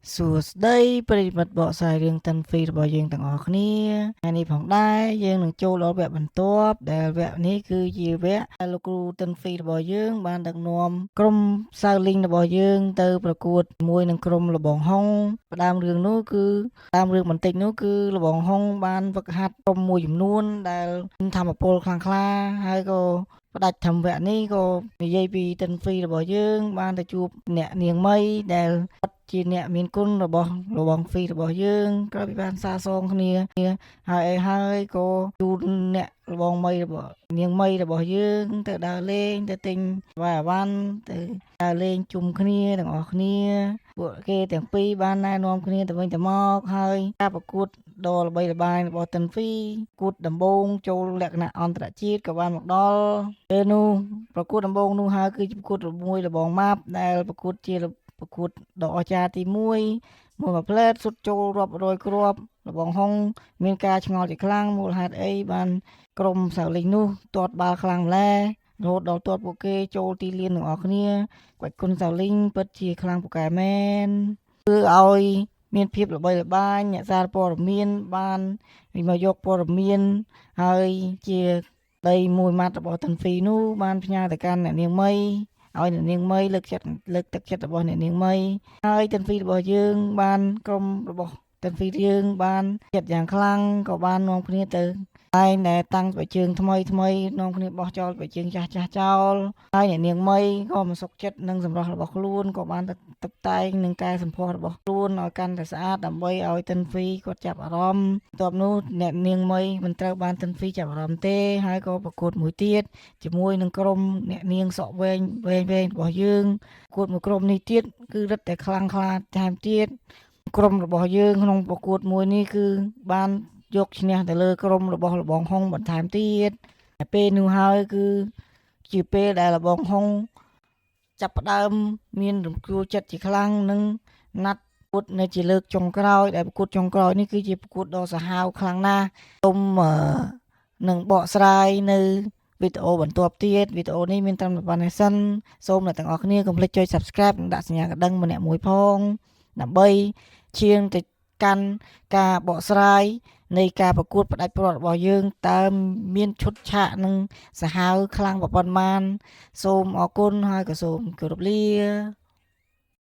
សួស្តីប្រិយមិត្តបកស្រាយរឿងតិនហ្វីរបស់យើងទាំងអស់គ្នាថ្ងៃនេះផងដែរយើងនឹងចូលដល់វគ្គបន្ទាប់ដែលវគ្គនេះគឺជាវគ្គដែលលោកគ្រូតិនហ្វីរបស់យើងបានដឹកនាំក្រុមសៅលីងរបស់យើងទៅប្រកួតជាមួយនឹងក្រុមលបងហុងផ្ដើមរឿងនោះគឺតាមរឿងបន្តិចនោះគឺលបងហុងបានហ្វឹកហាត់ក្រុមមួយចំនួនដែលមានធម៌ពលខ្លាំងក្លាហើយក៏ផ្ដាច់ធម្មវគ្គនេះក៏និយាយពីតិនហ្វីរបស់យើងបានទៅជួបអ្នកនាងមីដែលជាអ្នកមានគុណរបស់លបងហ្វីរបស់យើងក្រោយពីបានសាសងគ្នាហើយអីហើយក៏ជូនអ្នកលបងមីរបស់នាងមីរបស់យើងទៅដើរលេងទៅទិញវ៉ាវ៉ាន់ទៅដើរលេងជុំគ្នាទាំងអស់គ្នាពួកគេទាំងពីរបានណែនាំគ្នាទៅវិញទៅមកហើយការប្រកួតដ៏ល្បីល្បាញរបស់តិនហ្វីគួតដំបូងចូលលក្ខណៈអន្តរជាតិក៏បានមកដល់ពេលនោះប្រកួតដំបូងនោះហើយគឺជាប្រកួតមួយលបងម៉ាប់ដែលប្រកួតជាប្រកួតដ៏អស្ចារ្យទី1មួយមួយផ្លែតសុទ្ធចូលរាប់រយគ្រាប់លបងហុងមានការឆ្ងល់ជាខ្លាំងមូលហេតុអីបានក្រុមសាវលីងនោះទាត់បាល់ខ្លាំងម្ល៉េះរហូតដល់ទាត់ពួកគេចូលទីលានទាំងអស់គ្នាក្បាច់គុណសាវលីងពិតជាខ្លាំងពូកែមែនធ្វើឲ្យមានភាពល្បីល្បាញអ្នកសារព័ត៌មានបានមកយកព័ត៌មានហើយជាដីមួយម៉ាត់របស់តិនហ្វីនោះបានផ្ញើទៅកាន់អ្នកនាងមីឲ្យអ្នកនាងមីលើកចិត្តលើកទឹកចិត្តរបស់អ្នកនាងមីហើយតិនហ្វីរបស់យើងបានក្រុមរបស់តិនហ្វីយើងបានចិត្តយ៉ាងខ្លាំងក៏បាននាំគ្នាទៅឯងដែលតាំងស្បែកជើងថ្មីថ្មីនាំគ្នាបោះចោលស្បែកជើងចាស់ចាស់ចោលហើយអ្នកនាងមីក៏មិនសុខចិត្តនឹងសម្រស់របស់ខ្លួនក៏បានទៅតុបតែងនឹងកែសម្ផស្សរបស់ខ្លួនឲ្យកាន់តែស្អាតដើម្បីឲ្យតិនហ្វីគាត់ចាប់អារម្មណ៍បន្ទាប់នោះអ្នកនាងមីមិនត្រូវបានតិនហ្វីចាប់អារម្មណ៍ទេហើយក៏ប្រកួតមួយទៀតជាមួយនឹងក្រុមអ្នកនាងសក់វែងវែងវែងរបស់យើងប្រកួតមួយក្រុមនេះទៀតគឺរឹតតែខ្លាំងក្លាថែមទៀតក្រុមរបស់យើងក្នុងប្រកួតមួយនេះគឺបានយកឈ្នះទៅលើក្រុមរបស់លបងហុងបន្ថែមទៀតតែពេលនោះហើយគឺជាពេលដែលលបងហុងចាប់ផ្ដើមមានរំជួលចិត្តជាខ្លាំងនិងណាត់ប្រកួតនៅជាលើកចុងក្រោយដែលប្រកួតចុងក្រោយនេះគឺជាប្រកួតដ៏សាហាវខ្លាំងណាស់សូមនឹងបកស្រាយនៅវីដេអូបន្ទាប់ទៀតវីដេអូនេះមានត្រឹមតែប៉ុណ្ណេះសិនសូមអ្នកទាំងអស់គ្នាកុំភ្លេចចុច Subscribe និងដាក់សញ្ញាកណ្ដឹងម្នាក់មួយផងដើម្បីឈានទៅកាន់ការបកស្រាយនៃការប្រកួតផ្ដាច់ព្រ័ត្ររបស់យើងតើមានឈុតឆាកនិងសាហាវខ្លាំងប៉ុន្មានសូមអរគុណហើយក៏សូមគោរពលា។